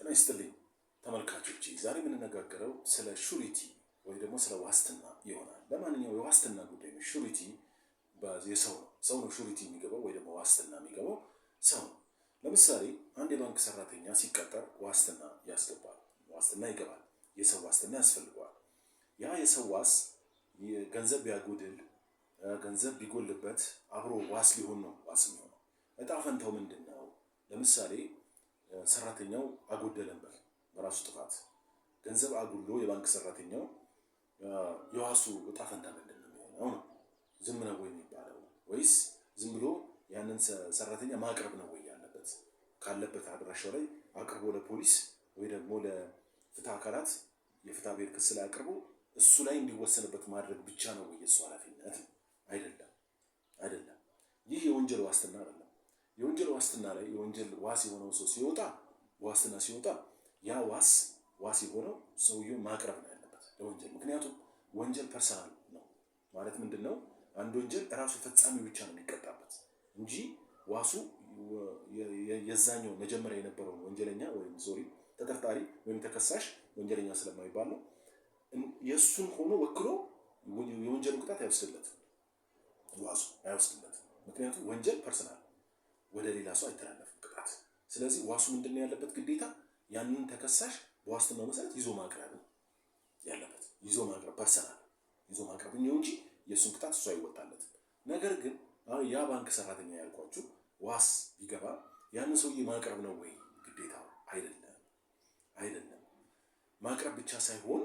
ይስጥልኝ ተመልካቾቼ፣ ዛሬ የምንነጋገረው ስለ surety ወይ ደግሞ ስለ ዋስትና ይሆናል። ለማንኛውም የዋስትና ጉዳይ ነው። Surety የሰው ነው፣ ሰው ነው surety የሚገባው ወይ ደግሞ ዋስትና የሚገባው ሰው ነው። ለምሳሌ አንድ የባንክ ሰራተኛ ሲቀጠር ዋስትና ያስገባል፣ ዋስትና ይገባል። የሰው ዋስትና ያስፈልገዋል። ያ የሰው ዋስ ገንዘብ ቢያጎድል፣ ገንዘብ ቢጎልበት አብሮ ዋስ ሊሆን ነው፣ ዋስ የሚሆነው። እጣ ፈንታው ምንድን ነው? ለምሳሌ ሰራተኛው አጎደለበት በራሱ ጥፋት ገንዘብ አጉድሎ የባንክ ሰራተኛው፣ የዋሱ እጣ ፈንታ ምንድን ነው የሚሆነው ነው? ዝም ነው ወይ የሚባለው ወይስ ዝም ብሎ ያንን ሰራተኛ ማቅረብ ነው ወይ ያለበት? ካለበት አድራሻው ላይ አቅርቦ ለፖሊስ ወይ ደግሞ ለፍትህ አካላት የፍትሐ ብሔር ክስ ላይ አቅርቦ እሱ ላይ እንዲወሰንበት ማድረግ ብቻ ነው ወይ የእሱ ኃላፊነት? አይደለም፣ አይደለም። ይህ የወንጀል ዋስትና አይደለም። የወንጀል ዋስትና ላይ የወንጀል ዋስ የሆነው ሰው ሲወጣ፣ ዋስትና ሲወጣ ያ ዋስ ዋስ የሆነው ሰውየው ማቅረብ ነው ያለበት ለወንጀል። ምክንያቱም ወንጀል personal ነው። ማለት ምንድን ነው? አንድ ወንጀል እራሱ ፈጻሚው ብቻ ነው የሚቀጣበት እንጂ ዋሱ የዛኛው መጀመሪያ የነበረውን ወንጀለኛ ወይም sorry ተጠርጣሪ ወይም ተከሳሽ፣ ወንጀለኛ ስለማይባል ነው፣ የእሱን ሆኖ ወክሎ የወንጀሉ ቅጣት አይወስድለትም። ዋሱ አይወስድለትም። ምክንያቱም ወንጀል personal፣ ወደ ሌላ ሰው አይተላለፍም ቅጣት። ስለዚህ ዋሱ ምንድን ነው ያለበት ግዴታ? ያንን ተከሳሽ በዋስትናው መሰረት ይዞ ማቅረብ ነው ያለበት። ይዞ ማቅረብ፣ personal ይዞ ማቅረብ እንጂ የእሱን ቅጣት እሱ አይወጣለትም። ነገር ግን አሁን ያ ባንክ ሰራተኛ ያልኳችሁ ዋስ ቢገባ ያንን ሰውዬ ማቅረብ ነው ወይ ግዴታው? አይደለም፣ አይደለም። ማቅረብ ብቻ ሳይሆን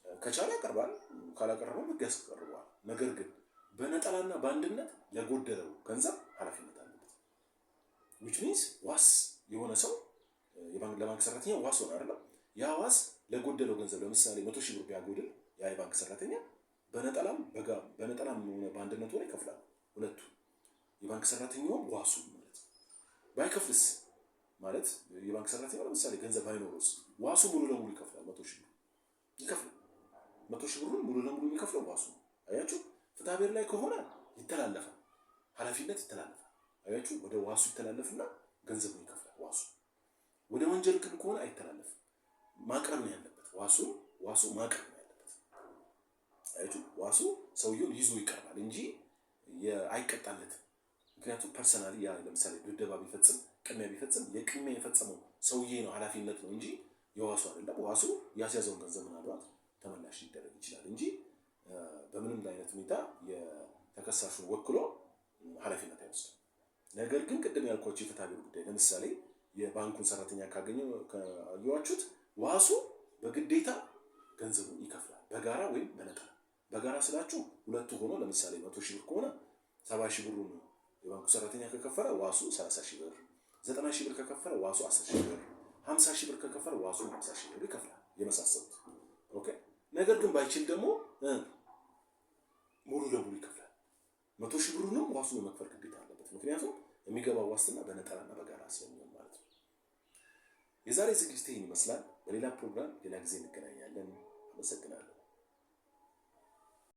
ከቻለ ያቀርባል፣ ካላቀረበው ሕግ ያስቀርበዋል። ነገር ግን በነጠላና በአንድነት ለጎደለው ገንዘብ ኃላፊነት አለበት። Which means ዋስ የሆነ ሰው ለባንክ ሰራተኛ ዋስ ሆነ አይደለም። ያ ዋስ ለጎደለው ገንዘብ፣ ለምሳሌ 100,000 ብር ቢያጎድል ያ የባንክ ሰራተኛ በነጠላም ሆነ በአንድነት ሆነ ይከፍላል። ሁለቱ የባንክ ሰራተኛውም ዋሱ ማለት ነው። ባይከፍልስ፣ ማለት የባንክ ሰራተኛው ለምሳሌ ገንዘብ ባይኖረውስ? ዋሱ ሙሉ ለሙሉ ይከፍላል። 100,000 ብር ይከፍላል። 100,000 ብሩን ሙሉ ለሙሉ የሚከፍለው ዋሱ ነው። አያችሁ፣ ፍትሐብሔር ላይ ከሆነ ይተላለፋል፣ ኃላፊነት ይተላለፋል። አያችሁ፣ ወደ ዋሱ ይተላለፍና ገንዘቡን ይከፍላል ዋሱ። ወደ ወንጀል ግን ከሆነ አይተላለፍም። ማቅረብ ነው ያለበት። ዋሱ ማቅረብ ነው ያለበት። አያችሁ፣ ዋሱ ሰውየውን ይዞ ይቀርባል እንጂ አይቀጣለትም። ምክንያቱም personally ያ ለምሳሌ ድብደባ ቢፈጽም፣ ቅሚያ ቢፈጽም የቅሚያ የፈጸመው ሰውዬ ነው ኃላፊነት ነው እንጂ የዋሱ አይደለም። ዋሱ ያስያዘውን ገንዘብ ምናልባት ተመላሽ ሊደረግ ይችላል እንጂ በምንም አይነት ሁኔታ የተከሳሹን ወክሎ ኃላፊነት አይወስድም። ነገር ግን ቅድም ያልኳቸው የፍትሐ ብሔር ጉዳይ፣ ለምሳሌ የባንኩን ሰራተኛ ካገኘችሁት ዋሱ በግዴታ ገንዘቡን ይከፍላል። በጋራ ወይም በነጠላ። በጋራ ስላችሁ ሁለቱ ሆኖ ለምሳሌ 100,000 ብር ከሆነ 70,000 ብሩን የባንኩ ሰራተኛ ከከፈለ ዋሱ 30,000 ብር፣ 90,000 ብር ከከፈለ ዋሱ 10,000 ብር፣ 50,000 ብር ከከፈለ ዋሱ 50,000 ብር ይከፍላል። የመሳሰሉት፣ okay። ነገር ግን ባይችል ደግሞ ሙሉ ለሙሉ ይከፍላል። 100,000 ብሩንም ዋሱ የመክፈል ግዴታ አለበት። ምክንያቱም የሚገባው ዋስትና በነጠላና በጋራ ስለሚሆን ማለት ነው። የዛሬ ዝግጅት ይህን ይመስላል። በሌላ ፕሮግራም ሌላ ጊዜ እንገናኛለን። አመሰግናለሁ።